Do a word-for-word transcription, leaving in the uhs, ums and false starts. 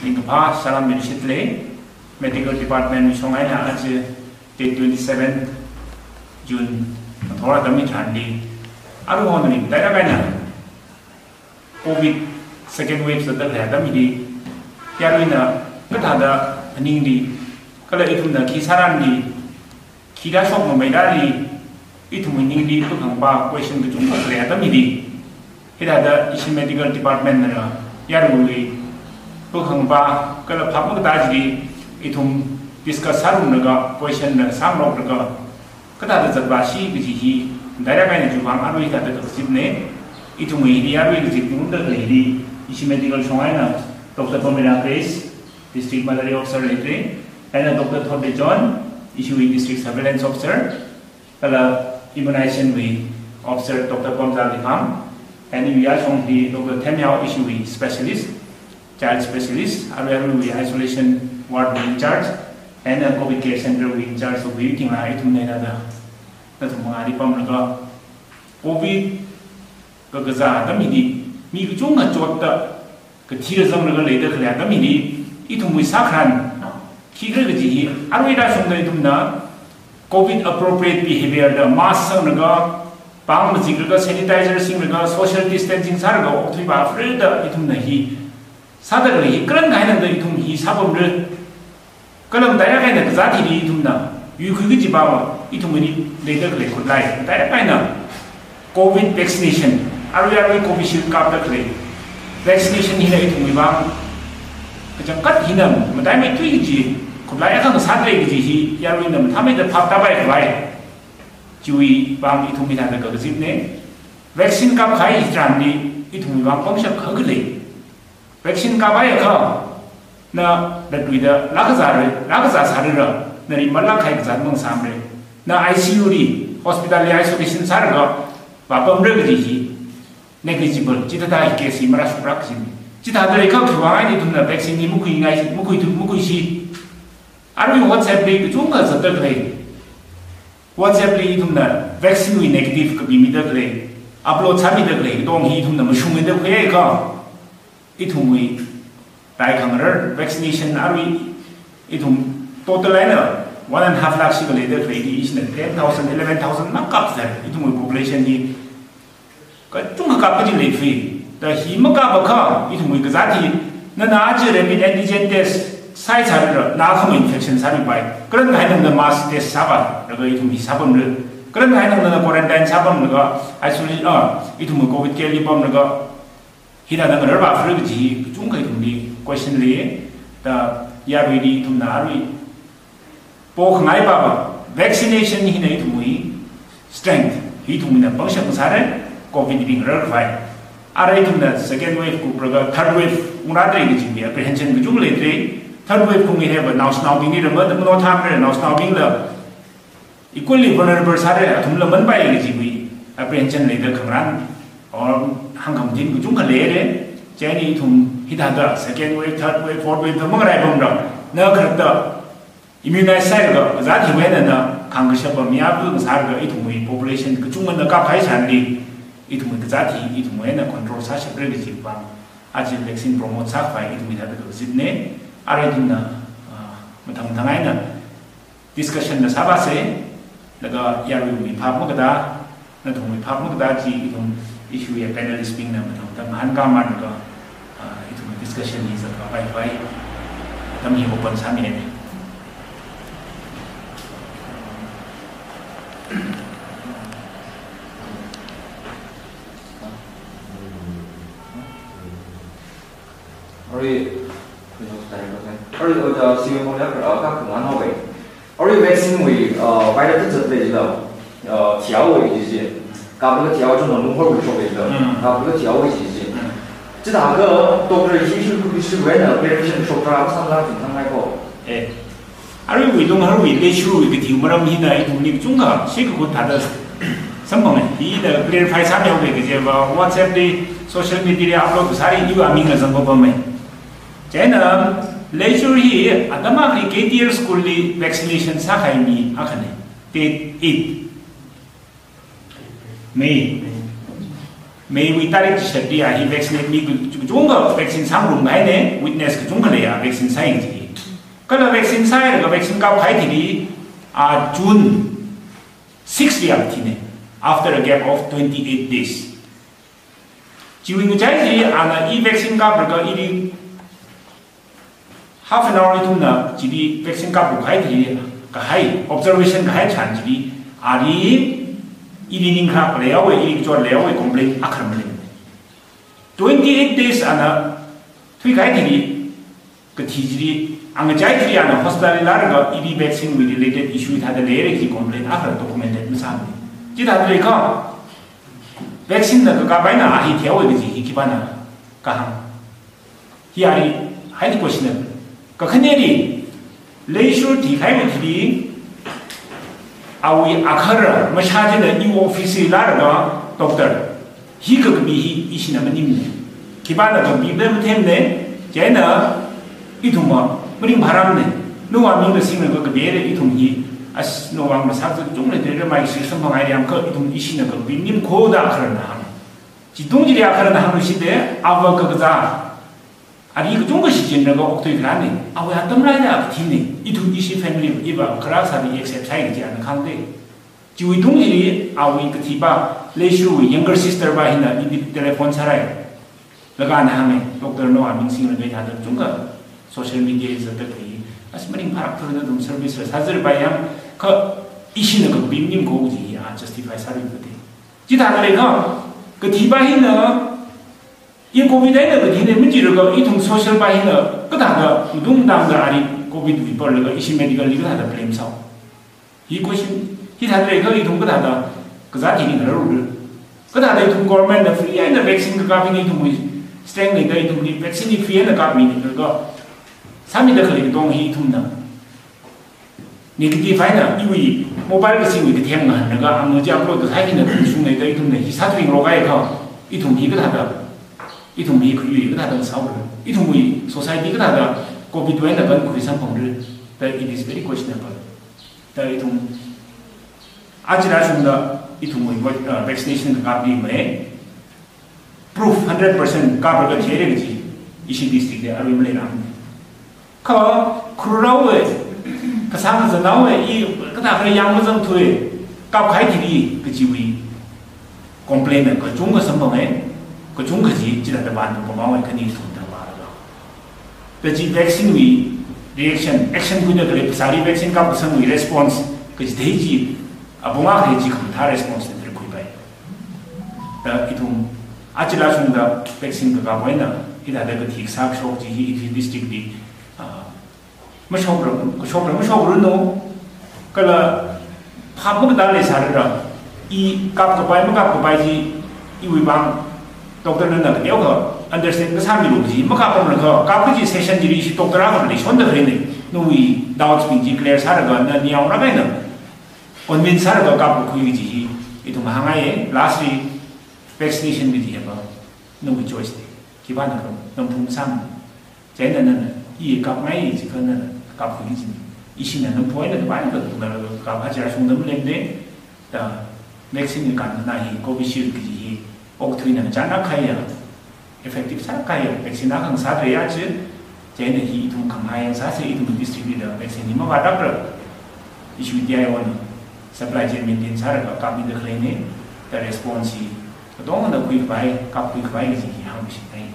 Ringkaphā salam mirishit lei, Medical Department wui shong eina aja date twenty-seven June ngathor atam hitharanli, aruihon ringphāda kaina Covid second wave zatda khalei atam hili, yaruina kathāda phaningli, kala ithumna khi sāranli, khi rāshok mamei rāli, ithumwui ningli pakhangpa question kachungkha khalei atam hili, hithāda ishi Medical Department na yaruiwui pakhangpa kala phap makatā chili ithum discuss sārumlaga, question na sāngaroklaga, kathāda zatpashi kaji hi direct eina chiwui vang arui hithāda kazipna. Ithumwui hili arui kazip ngarumda khalei hili, ishi Medical shong eina Doctor Pamela Grace, District Malaria Officer leidalei, eina Doctor Thotbey John, ishiwui District Surveillance Officer, kala Immunization wui Officer Doctor Pamzal Likham, eina iwui yāshongli Doctor Themyao, ishiwui specialist, child specialist, arui aruiwui isolation ward wui in charge, eina Covid Care Center wui in charge of wui tingla ithumna hithāda nathum mangāli pamlaga, Covid kakazā atam hili mi kachungkha chotda, kathi rāzanglaga leida khalei atam hili, ithumwui sākharan khikhala kaji hi, arui rāshungda ithumna Covid appropriate behavior da mask sanglaga, pāng maziklaga, sanitizer singlaga, social distancing sālaga, okthui pāpharda ithumna hi sāda khalei hi karan kahai tangda ithum hi sāpamra. Kala matailāk eina kazāt hili ithumna yuikhui kajiva, ithumwui leida khalei khutlai, matailāk eina Covid vaccination, arui arui Covishield kapda khalei vaccination hina ithumwui vang kachangkhat hina mataimeithui kaji khutlai akha ngasāda lei kaji hi yaruina mathāmeida phap tāpai khavai. Chiwui vang ithum hithāda kakazipna. Vaccine kapkahai hitharanli ithumwui vang pangshap kha khalei. Vaccine kaphai akha, na latluida laa kazāra, laa kazā sārara, na rimal lākkahai kazāt mangasāmara. Na I C U li, hospital li isolation sālaga vāpamra kaji hi negligible, chithāda hi case hi marāshokra kajina. Chithāda leikha khiwui vang eina ithumna vaccine hi makhuingai, makhuithu, makhuishi. Arui WhatsApp li kachungkha zatda khalei. WhatsApp li ithumna vaccine wui negative kapimida khalei, upload sāmida khalei, katonga hi ithumna mashungmida khuiakha, ithumwui raikhangarar, vaccination arui ithum total eina one and half lakh shikha leida khaleili ishina ten thousand, eleven thousand makapzat, ithumwui population hi kachungkha kap kaji leithui. Da hi makap akha, ithumwui kazāt hi, nana aja rapid antigen test sāi sārara, na khama infection sāmipai. Karan kahai tangda mass test sāva, laga ithum hi sāpamra. Karan kahai tangda na quarantine sāpamlaga, isolation, ah, ithumwui Covid care li pamlaga, hithāda ngararva phara kaji hi kachungkha ithumli question lei. Da yaruili ithumna arui pokhangaiva, vaccination hina ithumwui strength, hi ithumwuina pangshap ngasāra, Covid hi ngararvai. Ara ithumna second wave kupraga third wave ungra da kajiwui apprehension kachungkha leidalei. Third wave khuingareiva naoshinaobingli rama da mano thamra, naoshinaobingla equally vulnerable sāra, athumla manpai kajiwui apprehension leida khangarān, or hāngkhamathin kachungkha leira. Chieina ithum hithāda second wave, third wave, fourth wave da mangarai pamra, na khalatta immunize sālaga, kazāt hiwui eina na khangkashap pamya pu ngasālaga ithumwui population kachungana kapkahai tharanli, ithumwui kazāt hi ithumwui eina control sāshapra kajiwui vang, aja vaccine promote sākhavai ithum hithāda kakazipna. Ara ithumna, ah, mathang mathang eina discussion na sāvāsa, laga yaruiwui phap makatā, nathumwui phap makatā chi ithum ishiwui panelist bingna mathang mathang ngahānkāmalaga, ah, ithum discussion hi zatkhavai khavai, atam hi open sāmina. Arui, arui, uh, C M O li, uh, ka kungana wei. Arui vaccine wui, uh, virus zatda leila, uh, thihaowa jiji. Kaplaga thihaowa chungna lunghorwui shoklaila. Mm. Kaplaga thihaowa jiji. Mm. Chithākha doctor hi shi shi wui eina clarification shokra samla chungthang haiko. Eh. Aruiwui lungharwui leishurwui kathiwui maram hina ithumli kachungkha shikakhut thāda samphanga. Hina clarify sāmihaoki kajiva WhatsApp li, social media li upload kasāli iwui aming kazang papamei. Chieina leishur hi atam akhali K T L school li vaccination sākahai mi akhana. Date eight May. May wui tarik chishatli a hi vaccinate mi kachungkha vaccine sāngarumhaina, witness kachungkha lei a vaccine sāi chi. Kala vaccine sāhailaga vaccine kapkahai thili, a June six li a kathina, after a gap of twenty-eight days. Chiwui ngachai chi ana i vaccine kaplaga ili half an hour ithumna chili vaccine kapkahai thili kahai, observation kahai chān chili, ali ili ning kharā leihaowa, ili kachot leihaowa, complaint akha maleimana. Twenty-eight days ana thuikahai thili, kathi chili, angachai chili ana hospital li lāklaga ili vaccine wui related issue thāda leira chi complaint akha documented masāmana. Chithāda leikha, vaccine na kakap eina a hi thihaowa kaji hi khipāna kahāng. Hi a hi highly questionable. Kakhaneli, Leishur thikahai mathili, awui agahara mashā china i office li lāklaga, "Doctor, hi kakapi hi ishina maningmana. Khipāna kapida mathemmana, chieina ithumva maringphārāmana. Nawui mingda singlaga kapihaira ithum hi, as nawui vang masā kachungkha leidalei, mai shi samphang ai yangkha ithum ishina kapi maningkho," da agaharana hānga. Chitungli agaharana hāngluishitda, ava kakazā, ali kachungkha shichinlaga okthui kharāna, awui atam rāida kathina, ithum ishi family iva kharā sāda accept sāi kaji ana kahāngna. Chiwui tungli awui kathipā, Leishurwui younger sister pā hina ili telephone sārai. Laga ana hānga, "Doctor, nawui ming singlaga hithāda kachungkha social media li zatda khalei, as maringphālāk thuda nathum service la sāzarpai yangkha ishina kapi maningkho," kaji a justify sāluipada. Chithāda leikha, kathipā hina, i covid eina kathina majilaga ithum social pā hina kathāda matung tangda ali covid wui pamlaga ishi medical li kathāda blame sāo. Hi question, hithāda leikha ithum kathāda kazāt hi ngararura. Kathāda ithum government na free eina vaccine kakap hi ithumwui strength leida ithumli vaccine hi free eina kapmida kha, sāmida khalei katonga hi ithumna negative eina iwui mobile kasingwui katheng ngahānlaga, ang chi upload kasā hina ithum shung leida ithumna hi sāthuingarok kahai kha, ithum hi kathāda, ithum hi kayui kathāda sāura, ithumwui society kathāda covid wui eina kankhui samphangra, that it is very questionable. Da ithum, aja rāshungda ithumwui, uh, vaccination kakapli mai, proof hundred percent kaplaga theira kaji ishi district li arui maleirang. Kha khararwui, kasā kazānwui, i kathā kharā yang mazangthui, kapkahai thili kajiwui complaint kachungkha samphanga, kachungkha chi chithāda pānpamhaowa khani ithum tangmalaga. Da chi vaccine wui reaction, action khuida khalei phasāli vaccine kapkasangwui response kachithei chi, apong akha chi khamathā response na khuipai. Da ithum, aja rāshungda vaccine kakap eina hithāda kathi kasā kashok chi hi, hi district li, ah, mashokra, kashokra mashokranu, kala phap makatā leisālala, i kapkapai makapkapai chi, iwui vang, doctor nana kateokha understand kasāmilu chi, makap pamlakha, kap kaji session chili ishi doctor akha leishonda khaleina, nawui doubts bing chi clear sālaga, na niyaonglāk eina convince sālaga kapkakhui kaji hi ithum hāngngai, lastly, vaccination kaji hi pa, nawui choice na, khipāna kha, namphung sāmana. Chieina nana, i kapngai jikha nana kapkhui kajina. Ishina namphung eina kapai ka, na kap hajar shungda maleimana, da vaccine hi kanna hi Covishield kaji hi, okathuina chānlāk kahaiya, effective sālāk kahaiya vaccine akha ngasāda leiya chi, chieina hi ithum khamahai sāsa, ithum district li da vaccine hi mavātlākla, ishi D I O na supply chain maintain sālaga kapmida khaleina, da response hi katongana khuikapai, kapkhuikapai kaji hi hāngmishitngai.